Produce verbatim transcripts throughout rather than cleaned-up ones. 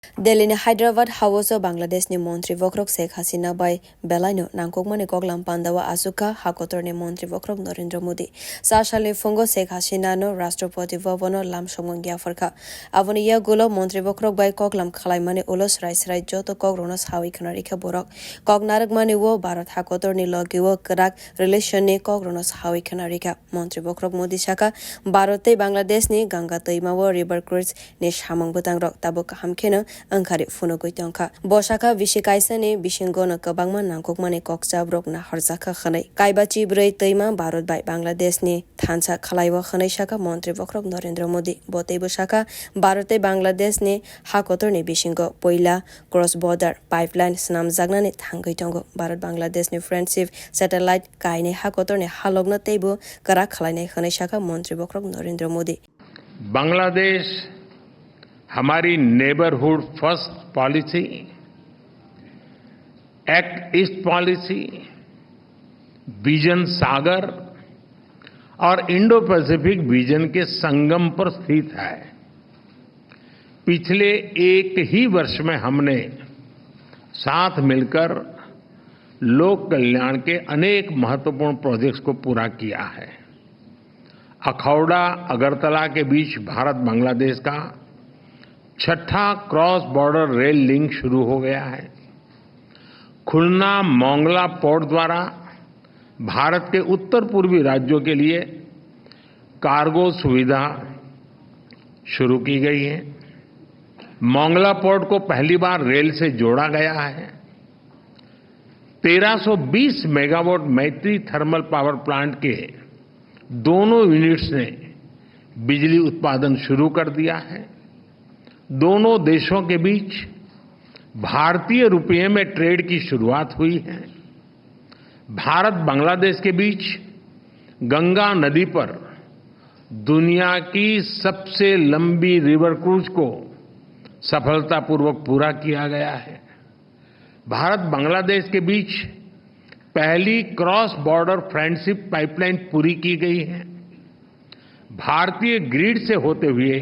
Delhi ni Hyderabad House o Bangladesh ni montri bokhorok Sheikh Hasina bai belaino nangkukmani koklam pandao achukha ha kotorni montri bokhorok Narendra Modi. Cha salni phungo Sheikh Hasina no Rashtrapati Bhavan o lam songmung yapharkha. Aboni yagulo montri bokhorok bai koklam khwlaimani ulo srai srai joto kokrokno sawi khwnarikha borok. Kok narwkmani o Bharat ha kotorni logi o kwrak relation ni kokrokno sawi khwnarikha. Montri bokhorok Modi sakha, Bharat tei Bangladesh ni Ganga twima o river cruise ni samung bwtangrok tabuk kaham kheno wngkhari phunugwi tongkha. Bo sakha, bisi kaisani bisingono kwbangma nangkukmani kokchabrok nahorjakha hwnwi. Kaiba chibrwi twima Bharat bai Bangladesh ni thansa khwlaio hwnwi sakha montri bokhorok Narendra Modi. Bo teibo sakha, Bharat tei Bangladesh ni ha kotorni bisingo puila cross border pipeline swnamjaknani thangwi tongo. Bharat Bangladesh ni friendship satellite kainwi ha kotorni halokno teibo kwrak khwlainai hwnwi sakha montri bokhorok Narendra Modi. Bangladesh हमारी neighbourhood first policy, act east policy, vision Sagar और Indo Pacific vision के संगम पर स्थित है। पिछले एक ही वर्ष में हमने साथ मिलकर लोक कल्याण के अनेक महत्वपूर्ण प्रोजेक्ट्स को पूरा किया है। अखौड़ा अगरतला के बीच भारत बांग्लादेश का छठा क्रॉस बॉर्डर रेल लिंक शुरू हो गया है। खुलना मोंगला पोर्ट द्वारा भारत के उत्तर पूर्वी राज्यों के लिए कार्गो सुविधा शुरू की गई है। मोंगला पोर्ट को पहली बार रेल से जोड़ा गया है। तेरह सौ बीस मेगावाट मैत्री थर्मल पावर प्लांट के दोनों यूनिट्स ने बिजली उत्पादन शुरू कर दिया है। दोनों देशों के बीच भारतीय रुपये में ट्रेड की शुरुआत हुई है। भारत बांग्लादेश के बीच गंगा नदी पर दुनिया की सबसे लंबी रिवर क्रूज को सफलतापूर्वक पूरा किया गया है। भारत बांग्लादेश के बीच पहली क्रॉस बॉर्डर फ्रेंडशिप पाइपलाइन पूरी की गई है। भारतीय ग्रिड से होते हुए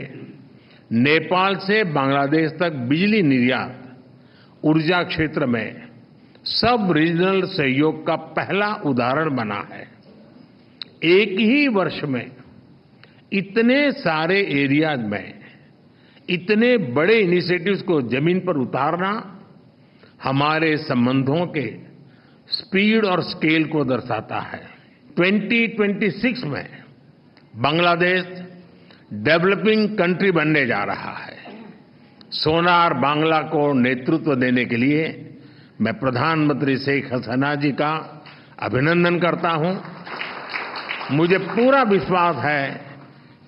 नेपाल से बांग्लादेश तक बिजली निर्यात ऊर्जा क्षेत्र में सब रीजनल सहयोग का पहला उदाहरण बना है। एक ही वर्ष में इतने सारे एरियाज में इतने बड़े इनिशिएटिव्स को जमीन पर उतारना हमारे संबंधों के स्पीड और स्केल को दर्शाता है। ट्वेंटी ट्वेंटी सिक्स में बांग्लादेश डेवलपिंग कंट्री बनने जा रहा है। सोनार बांग्ला को नेतृत्व देने के लिए मैं प्रधानमंत्री शेख हसीना जी का अभिनंदन करता हूं। मुझे पूरा विश्वास है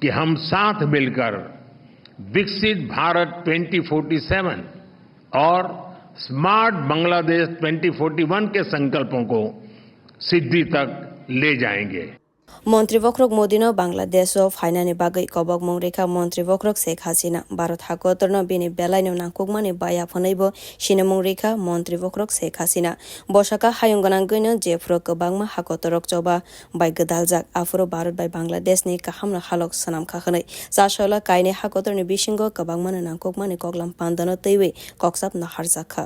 कि हम साथ मिलकर विकसित भारत ट्वेंटी फ़ोर्टी सेवन और स्मार्ट बांग्लादेश ट्वेंटी फ़ोर्टी वन के संकल्पों को सिद्धि तक ले जाएंगे। Montri bokhorok Modino Bangladesh o phainani bagwi kobokmung rikha montri bokhorok Sheikh Hasina. Bharat hakotorno bini belaino nangkukmani baya phwnwibo sinimung rikha montri bokhorok Sheikh Hasina. Bosaka hayung gwnangwino jephuru kwbangma hakotorok choba bai gwdaljak, aphuru Bharat bai Bangladesh ni kahamno halok swnamkha hwnwi. Chasola kainwi hakotorni bisingo kwbangmano nangkukmani koklam pandano twiwi koksap naharjakha.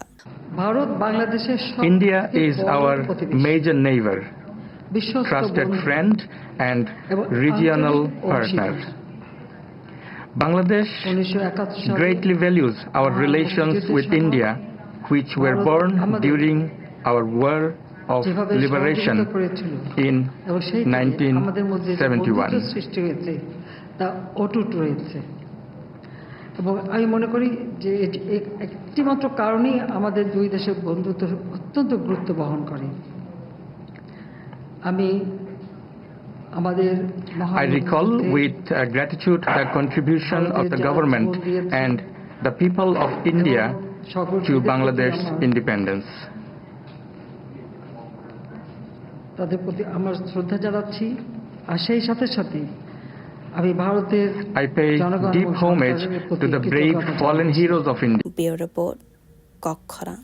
Bharat বাংলাদেশের সবচেয়ে India is বড় our প্রতিবেশী, major neighbor, বিশ্বস্ত trusted বন্ধু friend and এবং regional আঞ্চলিক অংশীদার। Partner. Bangladesh উনিশশো একাত্তর সালে greatly values our ভারত relations মুক্তিযুদ্ধের with সময় India, which were ভারত born আমাদের during our War of যেভাবে Liberation সহযোগিতা করেছিল in এবং সেই থেকে আমাদের মধ্যে যে বন্ধুত্ব nineteen seventy-one. সৃষ্টি হয়েছে, তা অটুট রয়েছে। এবং আমি মনে করি যে এটি এক-, একটিমাত্র কারণেই আমাদের দুই দেশের বন্ধুত্ব অত্যন্ত গুরুত্ব বহন করে। আমি আমাদের মহান I recall মুক্তিযুদ্ধে with, uh, gratitude the contribution of the government and the people of India to Bangladesh's independence. তাদের প্রতি আমরা শ্রদ্ধা জানাচ্ছি, আর সেই সাথে সাথে আমি ভারতের I pay জনগণ deep এবং homage সরকারের প্রতি to the brave কৃতজ্ঞতা fallen জানাচ্ছি। Heroes of India. Bureau Report, Kokkhorang.